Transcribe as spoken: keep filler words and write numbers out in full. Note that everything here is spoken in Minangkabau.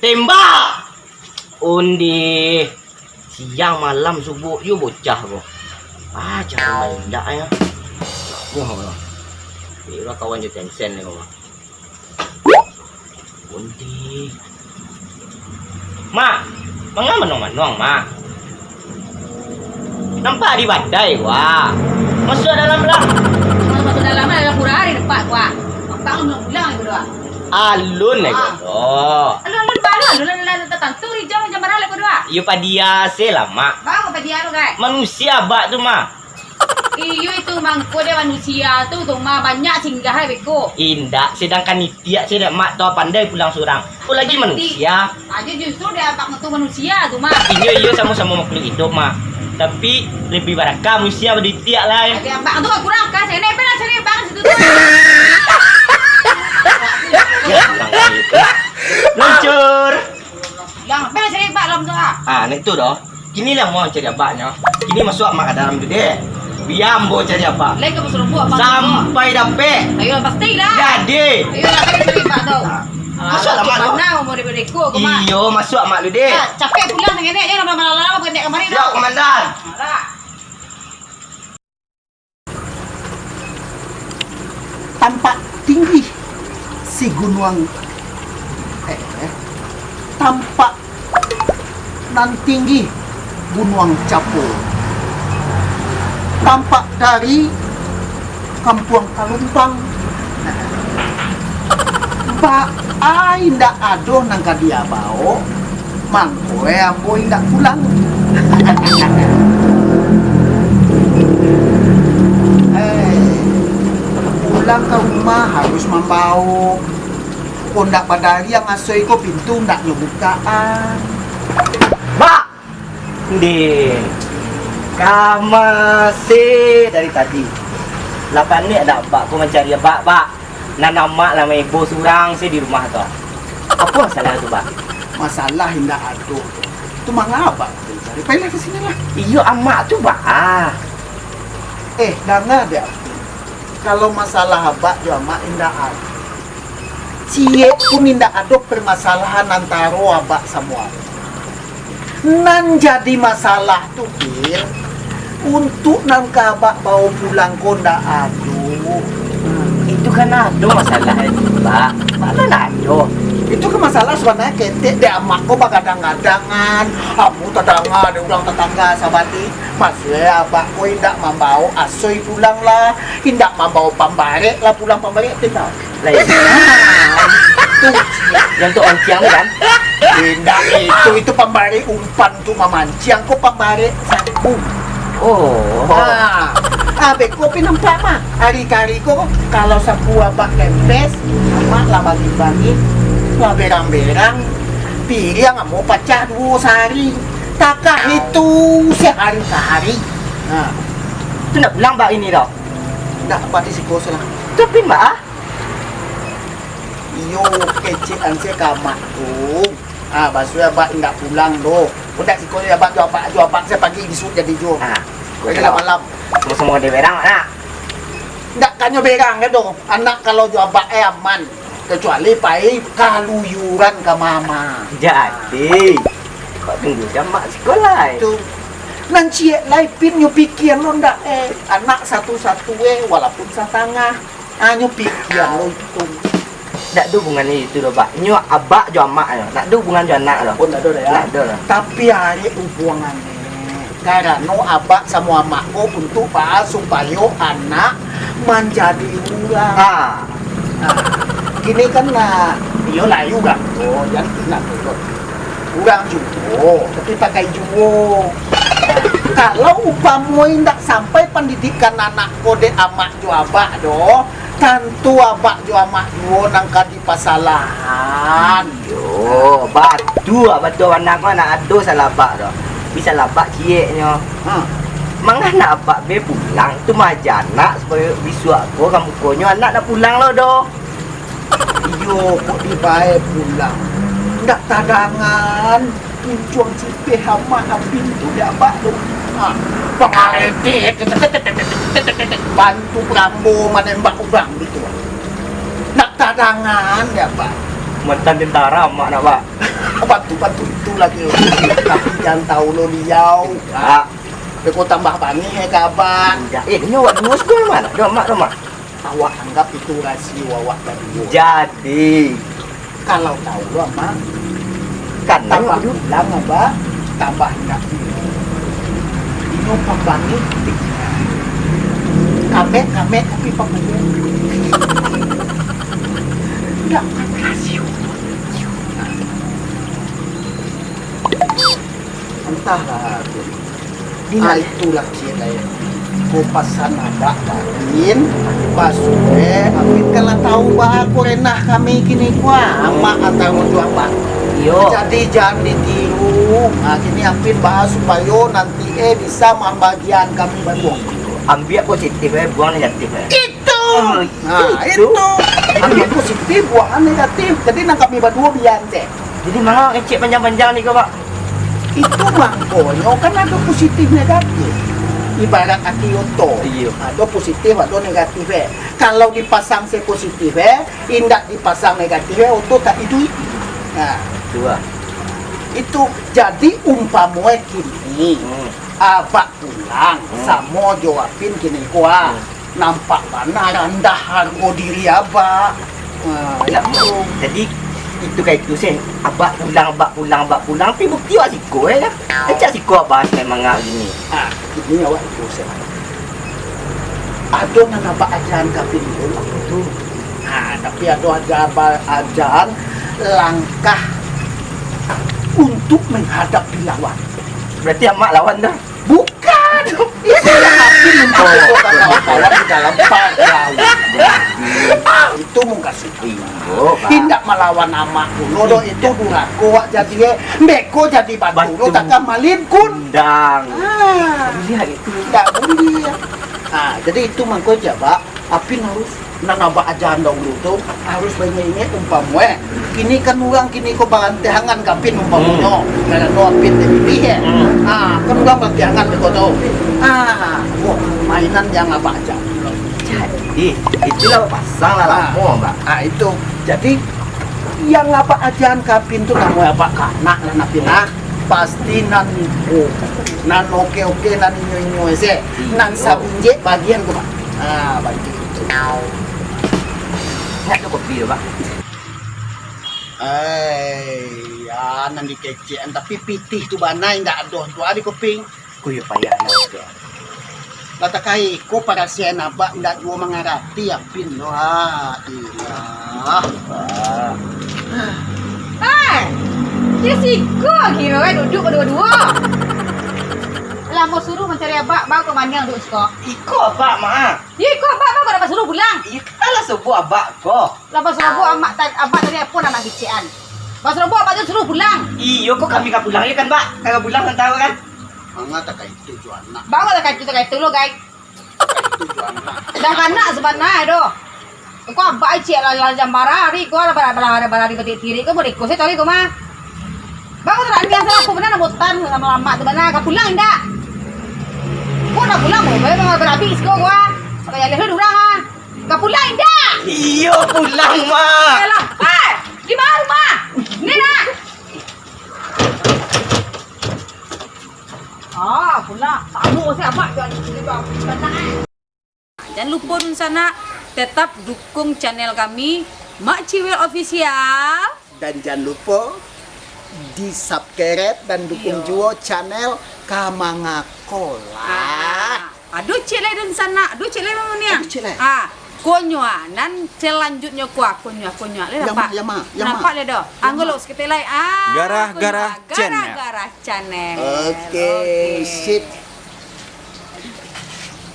Tembak! Ondeh. Siang malam subuh yo bocah ko. Ah, caro main dak yo. Wah, wah. Ni lah kawan jo Tencent ni, wah. Ondeh. Mak, manga manuang-manuang, Mak? Nampak di badai, wah. Masuak dalam lah. Kalau masuk dalam lah, dalam kurang hari nampak, wah. Nampak belum pulang lagi, wah. Alun lagi, Ah. doh. Alun, alun, baru alun, alun, alun, tantu rijau macam mana lagi, wah. Iyo, padia se lah, Mak. Bang, padia tu, kan? Manusia abak tu, Mak. Iyo, itu mangko dia manusia tu, tu mah banyak singgah ai beko. Indak, sedangkan itiak se dek Mak tu pandai pulang surang. Apo lagi manusia. Aja justru dia abang tu manusia tu mah. Iyo, iyo, samo-samo makhluk hidup, Mak. Tapi lebih barakah manusia pado itiak lai. Aja abang tu kurang akal, sini pe lah cari abang situ tu. Ya, abang itu. Luncur. Yang pe lah cari abang dalam tu ah. Ah, nak itu doh. Kini lah ambo cari abaknyo. Kini masuak amak ka dalam tu deh. Bia ambo cari abak. Lai ka basarupo abang tu. Sampai dapek. Ayo, pastilah. Jadi. Ayo lah, cari abak tu. Ah. Masuaklah amak tu. Iyo, masuak amak tu deh. Ah, capek pulang dengan dia, jangan lama-lama, bukan dia kamari tu. Siap, Komandan. Alah. Tampak tinggi si gunuang, eh, eh, tampak nan tinggi Gunuang Capo. Tampak dari Kampuang Kalumpang. Baa indak ado nan ka dibaok, mangko e ambo indak pulang. Eh, pulang ka rumah harus mambaok. Kok ndak badariang aso iko pintu ndak nyo bukaan. Bak! Ndeh, kama se dari tadi. Lah panek dak abak ko mancari abak, Bak? Nan amak lah maibo surang se di rumah tu. Apo masalah tu, Bak? Masalah indak ado. Tu manga abak ko mancari? Pailah ka sini lah. Iyo, amak tu, Bak. Ah. Eh, danga dek aku. Kalau masalah abak jo amak indak ado. Ciek pun indak ado permasalahan antaro abak samo amak. Nan jadi masalah tu, Pin, untuak nan ka abak bawo pulang ko ndak ado. Itu kan ado masalah itu, Bak. Mano ndak ado? Itu kan masalah sabananyo ketek dek amak ko bagadang-gadangan. Ambo tadanga dek urang tatangga sabali. Masuak abak ko indak mambawo asoi pulang lah, indak mambawo pambarek lah pulang, pambarek tu tau. Lain. Ah, itu. Yang tu onciang tu kan? Indak itu, itu pambarek umpan tu mamanciang ko pambarek saku. Oh. Ah, ah, beko pi nampak mah. Ari-kari ko kalau saku abak kempes, amak lah bagi-bagi, lah berang-berang, piriang ambo pacah duo sahari. Takah itu sahari ka hari. Ha. Tu ndak pulang bak ini doh? Ndak, bak di siko se lah. Tapi, Mak, ah? Iyo, kecekan se ka amak tu. Ha, basuo abak indak pulang doh. Udah siko se abak jo abak, jo abak se pagi bisuak jadi juo. Ha. Pagi lah malam. Samo-samo dek berang, nak? Ndak kanyo berang doh. Anak kalau jo abak e aman. Kecuali pai kaluyuran ka mama. Jadi, kok tunggu jam mak sikolah, eh? Tu. Nan ciek lai, Pin, nyo pikia lo ndak, eh? Anak satu-satu, eh, walaupun satangah. Ah, nyo pikia lo itu. Ndak ado hubungan itu doh, Bak. Nyo abak jo amak nyo. Ndak ado hubungan jo anak lo. Oh, ndak ado doh, ya? Ndak ado lah. Tapi arek hubungan Karano abak samo amak ko untuak baa supayo anak manjadi urang. Ah. Nah, kini kan, nah, iyo lai urang ko, jan indak turun. Urang juo, tapi pakai juo. Nah, kalau umpamo indak sampai pandidikan anak ko dek amak jo abak doh, tantu abak jo amak juo nan ka dipasalahan. Iyo, batua, batua bana ko, ndak ado salah abak tu. Bisa lah abak cieknyo. Ha. Manga ndak abak be pulang tu maaja anak supayo bisuak ko ka mukonyo anak ndak pulang lo doh. Iyo, kok dibae pulang. Ndak tadangan. Puncuang cipeh amak abin tu dek abak tu. Ha, pangaretek, bantu Rambo manembak urang gitu. Nak tadangan dek abak. Mantan tentara amak nak, Bak. Bantu-bantu itu lagi. Tapi jan tahu lo liau. Enggak. Beko tambah bangih eh ka abak. Enggak. Eh, nyo awak duo siko mano? Ado amak, ado amak. Awak anggap itu rasio awak baduo. Jadi. Kalau tahu lo amak, kan tambah pulang abak, tambah indak. Inyo pambangih. Kamek, kamek, tapi pambangih. Enggak, bukan rasio. Entahlah tu. Ah, itulah cik ai. Ko pasan abak Apin, basuo Apin kan lah tahu baa ko ranah kami kini ko, ah, amak antaro jo abak. Iyo. Jadi jan ditiru. Ah, kini Apin baa supayo nanti eh bisa mambagian kami baduo. Ambiak positif eh, buang negatif eh. Itu. Ah, itu. Ambiak positif, buang negatif. Jadi nan kami baduo bian se. Jadi manga ngecek panjang-panjang ni ko, Pak? Itu mangkonyo kan ado positif negatif. Ibarat aki oto. Iyo. Ado positif, ado negatif eh. Kalau dipasang se positif eh, indak dipasang negatif eh, oto tak iduik. Nah. Itu lah. Itu jadi umpamo eh kini. Hmm. Abak pulang, hmm, samo jo Apin kini ko ah. Hmm. Nampak bana randah hargo diri abak. Ha, itu. Jadi, itu ka itu se, abak pulang, abak pulang, abak pulang, tapi bukti awak siko, eh, kan? Rancak siko abak memang agak gini. Ha, kini awak iko se. Ado nan abak ajakan ka Apin dulu. Apo tu? Ha, tapi ado aja ba-, ajakan langkah untuk menghadapi lawan. Berarti amak lawan tu? Bukan. Itu yang Apin untuk kawan-kawan di dalam pagar. Itu mungkin. Iyo, Pak. Indak malawan amak pulo doh, itu durako awak jadi, eh. Beko jadi batu lo, batu, takah malin kun-, kundang. Ah. Buliah itu. Indak buliah. Ah, jadi itu mangko jawab. Apin harus, nan abak ajakan dahulu tu, harus baingat-ingat umpamo, eh. Kini kan urang kini ko barantiangan ka Apin umpamonyo. Hmm. Karano Apin dipilih, eh. Hmm. Ha, kan urang barantiangan di kota. Ha, wah, mainan yang abak ajakan. Jadi, itulah pasang lah lamo, Pak. Ha, itu. Jadi, yang abak ajakan ka Apin tu, namo abak kanak lah, Apin, ah. Pasti nan, oh, nan oke-oke, nan inyo-inyo se. Iyo. Nan sabinjek bagian tu, Pak. Ah, bagitu. Ndak ado kopi tu, Pak? Eh, ya, nan dikecekan, tapi pitih tu bana indak ado tu, ado kopi. Ko yo payah nyo tu. Lah takai ko parasaian abak indak juo mangarati, Apin tu. Ah, ilah. Hai, di siko kiro kan duduk baduo-duo. Lah, ambo suruah mancari abak, baa kok mandiang duduak siko? Iko abak, Mak. Yo, iko abak, baa kok ndak basuruah pulang? Iyo, kan lah sobo abak ko. Lah basuruah abak, ta-, abak tadi apo nan kecekan? Basuruah abak tu suruah pulang. Iyo, kok kami ka pulang yo kan, Bak? Ka pulang kan tahu kan? Manga takah itu jo anak. Baa kok takah itu, takah itu lo, gai. Takah itu jo anak. Dah kanak sabana doh. Ko abak ciek lah, lah jam bara hari, ko lah bara-, bara-, bara-, barari batirik-tirik, ko bodeh ko se tadi ko mah. Baa kok tarandiang salah, ko bana nak botan lamo-lamo tu bana, ka pulang indak? Ko nak pulang, ko bana barabik siko ko ah. Pakai jaleh dulu urang ah. Ka pulang indak? Iyo, pulang, Mak. Yalah, eh, di ma rumah? Ni nak. Ah, pulang. Tamu se abak juo ni, juo ni, juo ni. Jan lupo dunsanak, tetap dukung channel kami, Mak Ciwil Official. Dan jan lupo di-subscribe dan dukung, iyo, juo channel Kamangako lah. Ah, ado ciek lai dunsanak, ado ciek lai Mak Muniang. Ado ciek lai. Ah, konyo ah, nan selanjutnyo ko ah, konyo ah, konyo ah. Lai nampak? Yo, Mak, yo, Mak, yo, Mak. Nampak lai doh. Yo, Mak. Anggo lo saketek lai. Ah, garah-garah channel. Garah-garah channel. Oke, oke. Sip.